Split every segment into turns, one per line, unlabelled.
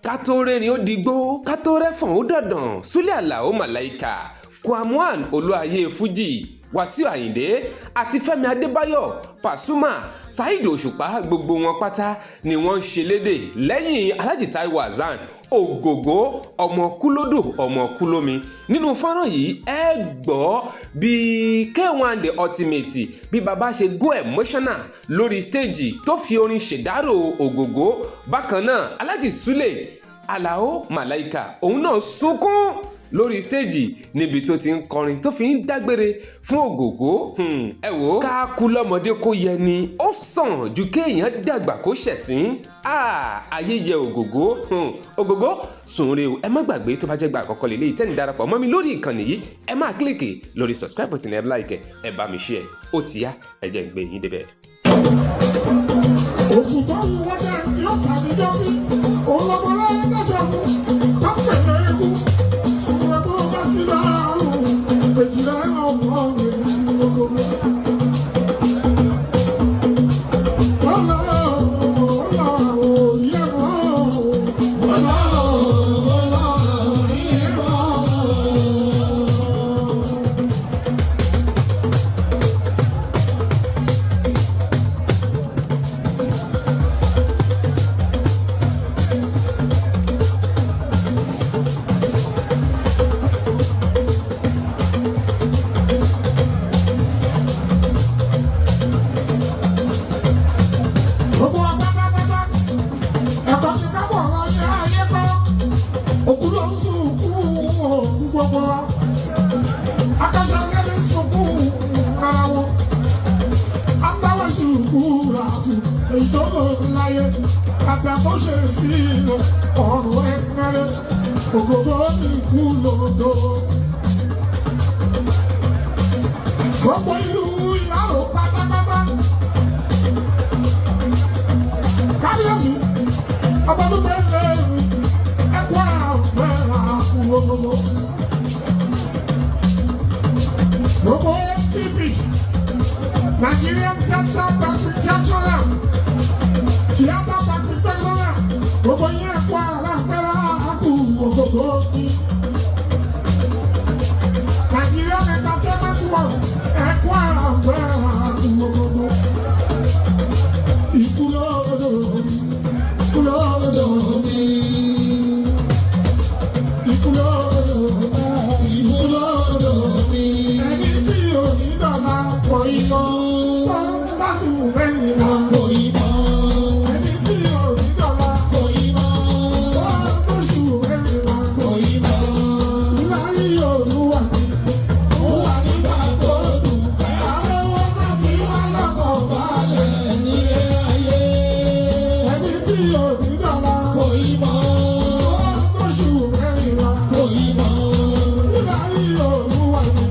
Ká tó rẹ́rìn ó digbó, ká tó rẹ́fọ̀n ó dọ̀dàn. Súlẹ̀ Àlàó Màláìkà, Kwam 1, Olúayé Fuji, Wàsíù Àyìndé àti Fẹ́mi Adébáyọ̀ Pasuma, Saheed Òṣùpá, gbogbo wọn pátá ni wọ́n ń ṣe lédè lẹ́yìn Alhaji Taiwo Hassan Ògògó, ọmọ kúlódò, ọmọ kúlómi. Nínú fọ́nrán yìí, ẹ gbọ́ bí K1 The Ultimate, bí baba ṣe go emotional lórí stage tó fi orin ṣèdárò Ògògó. Bákan náà, Alhaji Sule Alao Malaika, òun náà sunkún lórí stage níbi tó ti ń kọrin tó fi ń dágbére fún Ògògó. Ẹ wò ó, ká kú lọ́mọdé kó yẹ ni, ó sàn ju kéèyàn dàgbà kó ṣẹ̀sín. Ayé yẹ Ògògó. Ògògó sùn re o. Ẹ má gbàgbé, tó bá jẹ́ gbà àkọ́kọ́ lélẹ́yìí tẹ́ni darapọ̀ mọ́ mi lórí ìkànnì yìí, ẹ máa click lórí subscribe button, ẹ like, ẹ bá mi share. Ó ti yá, ẹ jẹ́ n gbé yín débẹ̀.
Òkùnkùn yìí wọ́n jẹ́ tí ó kà ní jọ́sí. Òun lọ́mọ lọ́wọ́ lọ́sọ̀ fún tọ́pẹ̀ lẹ́ẹ̀kú. Ọmọ tó bá ti lọ àrùn èjìlá ọmọ rẹ̀ gbogbo. Ọlọ́ ọlọ́ òye mọ́. Ọlọ́ ọlọ́ òye mọ́. Gbogbo wa pátápátá, ẹ̀kọ́ ti kábọ̀ lọ ṣe ayé kọ́. Òkú ló ń sunkún òkú gbogbo wa. Akẹ́ṣẹ́ lẹ́ni sunkún ara wọn. Agbáwọ̀ sunkún ràtù èyí tó lò láyé. Kàkà kó ṣe sí ilẹ̀ ọ̀run ẹ̀kẹ́rẹ́. Ògògó ní ikú lòdò. Gbogbo ìlú Ìlárò pátápátá. Kábíyèsí, ọba tó bẹ̀rẹ̀ ẹ̀kọ́ àfẹ́ àkúrò. Gbogbo NTP, Nigerian Theatre Practitioner, Theatre Practitioner, gbogbo yẹn ẹ̀kọ́ àlàfẹ́ àkúrò gbogbo ní. Nigerian Entertainment World, ẹ̀kọ́ àfẹ́ àkúrò gbogbo. Ikú lọ́dọ̀ mi, ikú lọ́dọ̀ mi. Ikú lọ́dọ̀ mi, ikú lọ́dọ̀ mi. Ẹni tí ò ní dọ̀la pọ̀ iná, tó ń bá tù mẹ́rin lọ. Ẹni tí ò ní dọ̀la pọ̀ iná, tó ń bóṣù mẹ́rin lọ. Láyé Olúwa mi, ó wà nígbà tó dùn. Àwọn wọn máa fi wá lọ́kàn balẹ̀ nílé ayé. Ẹni tí ò ní dọ̀la tó ń bóṣù mẹ́rin lọ. Láyé Olúwa mi,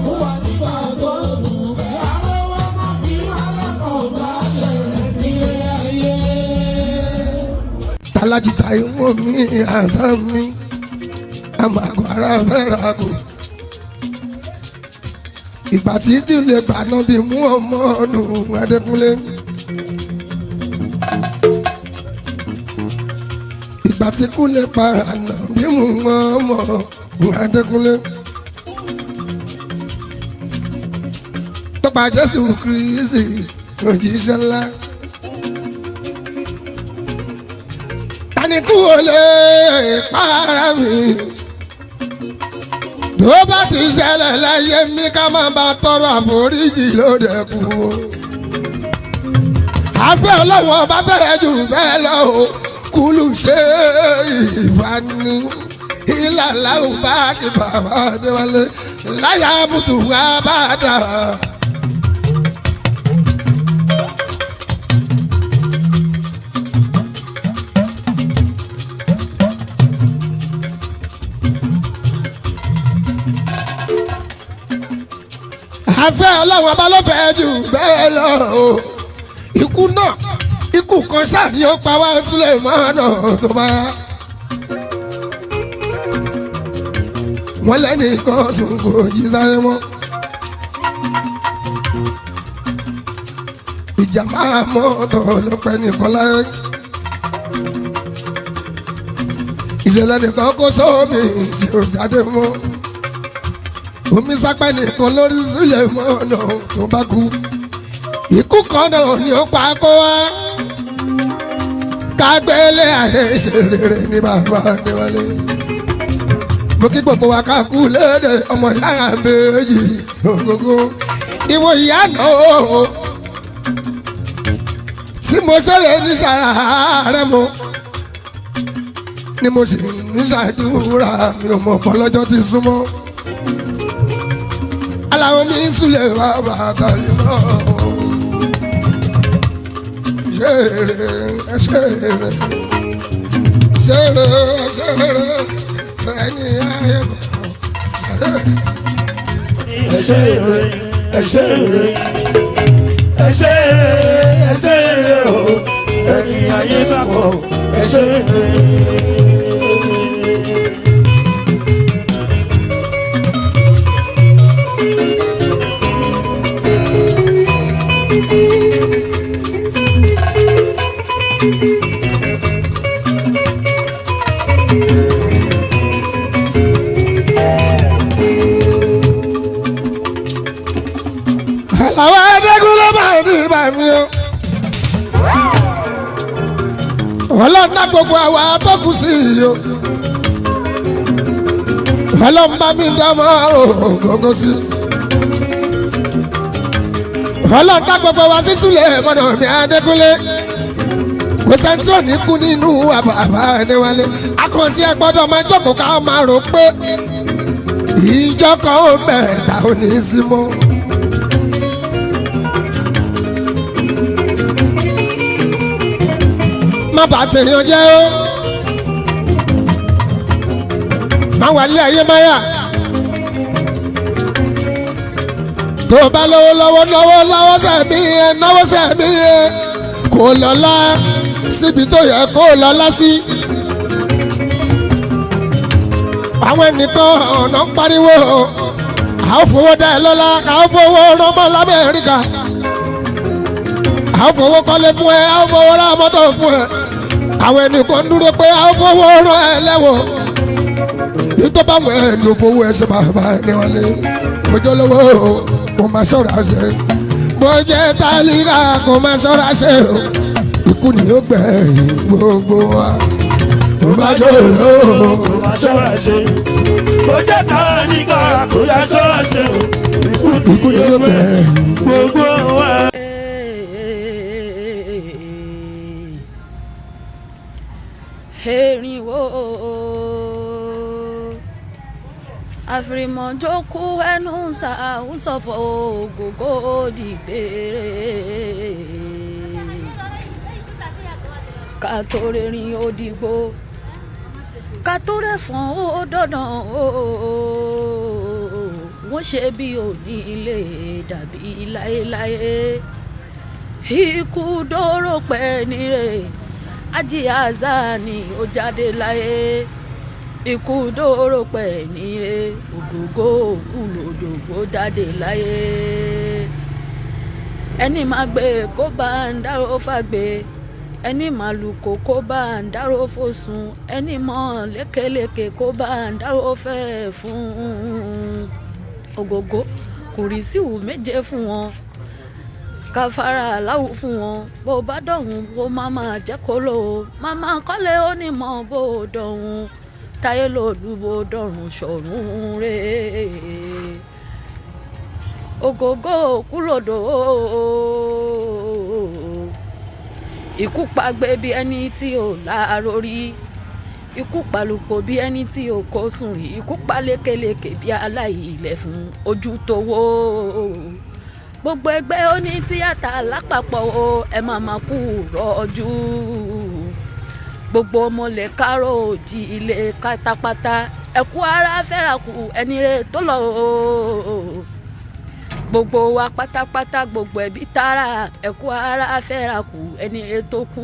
ó wà nígbà tó dùn. Àwọn wọn máa fi wá lọ́kàn balẹ̀ nílé ayé.
Alájí Táíwò mi, Hasan mi, àmàgò ara fẹ́ra kù. Ìgbà tí ìdílé gbaná bí mú ọmọ ọdún Adékúnlé. Ìgbà tí kúlẹ̀ pa àná bí mú ọmọ Adékúnlé. Tọ́pa Jésù Kristi òjíṣẹ́ ńlá. Tani kú ò lè para mi. Tó bá ti ṣẹlẹ̀ láyé mi, ká má bá tọrọ àforíjì lóde kú o. Àfẹ́ ọlọ́wọ́n bá bẹ̀rẹ̀ jù bẹ́ẹ̀ lọ o. Kúlù ṣe ìfani. Ìlàlá ò bá kí bàbá Adéwálé. Láyà bùtù wá bá dà. Àfẹ́ ọlọ́wọ́n bá ló fẹ́ jù bẹ́ẹ̀ lọ o. Ikú náà, ikú kan ṣáà ni ó pa wá sílẹ̀ mọ́nà tó bá yá. Wọ́n lẹ́nìkan sùn kò jí sáré mọ́. Ìjàmbá mọ́tò ló pẹ́ nìkan láyé. Ìṣẹ̀lẹ̀ nìkan kó sómi tí ò jáde mọ́. Omi sápẹ́ nìkan lórí sílẹ̀ mọ́ ọ̀nà tó bá kú. Ikú kan náà ni ó pa kó wá. Kágbélé ayé ṣeré ní bàbá Adéwálé. Mo kí gbogbo wa ká kú léde ọmọ ìyá méjì ògógó. Ìwọ ìyá náà o. Tí mo ṣẹlẹ̀ ní sàrà rẹ̀ mo ni mo sì ń ṣàdúrà mi ò mọ̀ pọ̀ lọ́jọ́ ti súnmọ́. Aláwọ̀ mi ń súlẹ̀ bàbá àtàlùmọ́. Ṣeré ṣeré ṣeré ṣeré ẹni ayé bọ̀.
Ẹ ṣé ire, ẹ ṣé ire, ẹ ṣé ire, ẹ ṣé ire o, ẹni ayé bá kọ̀, ẹ ṣé ire.
Àwọn ẹ̀ẹ́dẹ́gún ló máa ní ibà mi o. Ọlọ́run dá gbogbo àwa tó kù sí i o. Ọlọ́run bá mi dámọ́ ògógó sí. Ọlọ́run dá gbogbo wa sí Súlẹ̀ mọ́nà mi Adékúnlé. Kò sẹ́ni tí ò ní kú nínú àbàbà Adéwálé. Akọ̀sí ẹ gbọ́dọ̀ máa jókòó ká máa rò pé ìjọ kan ó mẹ́ta ò ní sí mọ́. Má bàa tèèyàn jẹ́ o, má wà lé ayé máyà. Tó o bá lówó lọ́wọ́ náwó lọ́wọ́ sẹ̀mí ẹ, náwó sẹ̀mí ẹ, kò lọ́lá síbi tó yẹ kó lọ́lá sí. Àwọn ẹnìkan ọ̀nà ń pariwo, a ó fowó dá ẹ lọ́lá, a ó fowó rọ́mọ́ l'Amẹ́ríkà, a ó fowó kọ́lé fún ẹ, a ó fowó ra mọ́tò fún ẹ. Àwọn ẹnìkan dúró pé a ó fowó rán ẹ lẹ́wọ̀n. Ìtọ́ bá wọn ẹ lò fowó ẹ ṣe bàbá ẹni wọn lé. Ojú olówó kò máa ṣọ́ra ṣe. Bó jẹ́ tálíkà kò máa ṣọ́ra ṣe o. Ikú ni ó gbẹ̀yìn gbogbo wa. Kò bá jọ olówó.
Kò má ṣọ́ra ṣe. Kò jẹ́ tálíkà kò yá ṣọ́ra ṣe o.
Ikú ni ó gbẹ̀yìn.
Gbogbo wa.
Erinwo àfìrìmọ̀jókù ẹnu ṣàǹsọ̀fọ̀ ògógó dìgbére ká tó rerin òdìgbò ká tó rẹ̀fọ̀n ó dọ̀dàn ó wọ́n ṣe bí òní ilé dàbí láéláé ikú dóró pẹ́ nire ajíhàzá ni ó jáde láyé ikú dóró pẹ́ nire ògógó òkú lòdògbò jáde láyé ẹni máa gbé kó bá ń dárò fàgbé ẹni máa lu kókó bá ń dárò fòsùn ẹni mọ lékeleke kó bá ń dárò fẹ́ fún ògógó kò rí síwù méje fún wọn káfárà aláwọ̀ fún wọn bó bá dọ̀hún bó má máa jẹ́ kó lò ó má máa kọ́lé ó ní mọ̀ bó dọ̀hún táyé lòlú bó dọ̀rùn ṣọ̀run rè ògógó kúlòdò ikú pagbe bí ẹni tí ò láàárọ̀ rí, ikú palùpọ̀ bí ẹni tí ò kó sùn rí, ikú pa lékeleke bí aláìlẹ̀ fún ojú towó. Gbogbo ẹgbẹ́ oní tíátà lápapọ̀ o, ẹ máa ma kú rọ́jú. Gbogbo ọmọlẹ̀ kárò òjì ilé pátápátá, ẹ̀kú ara fẹ́ra kù ẹni rẹ̀ tó lọ o. Gbogbo wa pátápátá, gbogbo ẹbí tara, ẹ̀kú ara fẹ́ra kù ẹni rẹ̀ tó kú.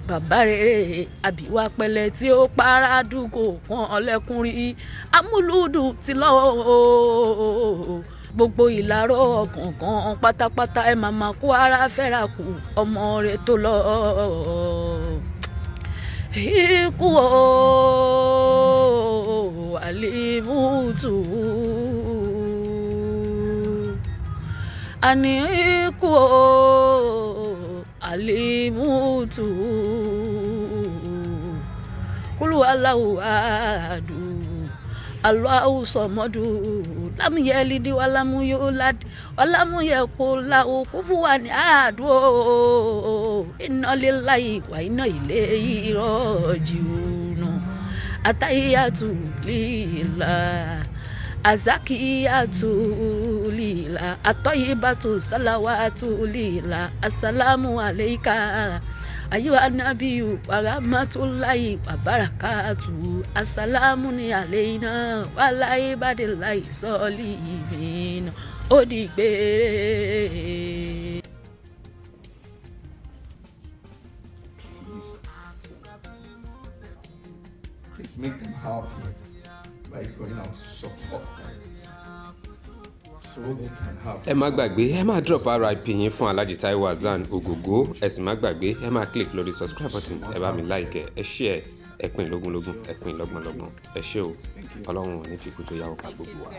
Bàbá rere àbíwá pẹ̀lẹ́ tí ó para dùgò kan ọlẹ́kùnrin amúlùdù ti lọ o. Gbogbo ìlàrọ̀ ọ̀kọ̀ọ̀kan pátápátá, ẹ máa ma kú ara fẹ́ra kù ọmọ rẹ̀ tó lọ. Ikú o. Alimutu àní ikú o, alimutu kúlù aláwù àdù aláwù sọmọdù lámúyẹlídìí wàlámúyọládì wàlámúyẹkọláwù kúfúwà ní àdó iná líláyì wà iná ilé ìrọ̀jì ònà àtàyàtù lílà azakiyatu lila atọyibatu salawatu lila asalamu aleika ayuha nabiyu warahmatulahi wabarakatu asalamu ni aleina wàhálà ibadilahi sọọli ìmìnà ó di gbére.
Please, please make them happy by going out to support them so they can have.
Ẹ má gbàgbé, ẹ máa drop RIP yín fún Alhaji Taiwo Hassan Ogogo. Ẹ sì má gbàgbé, ẹ máa click lórí subscribe button, ẹ bá mi like, ẹ share, ẹ pín lógúnlógún, ẹ pín lọ́gbọ̀nlọ́gbọ̀n. Ẹ ṣé o, Ọlọ́run ò ní fi kú tó yáwó pa gbogbo wa.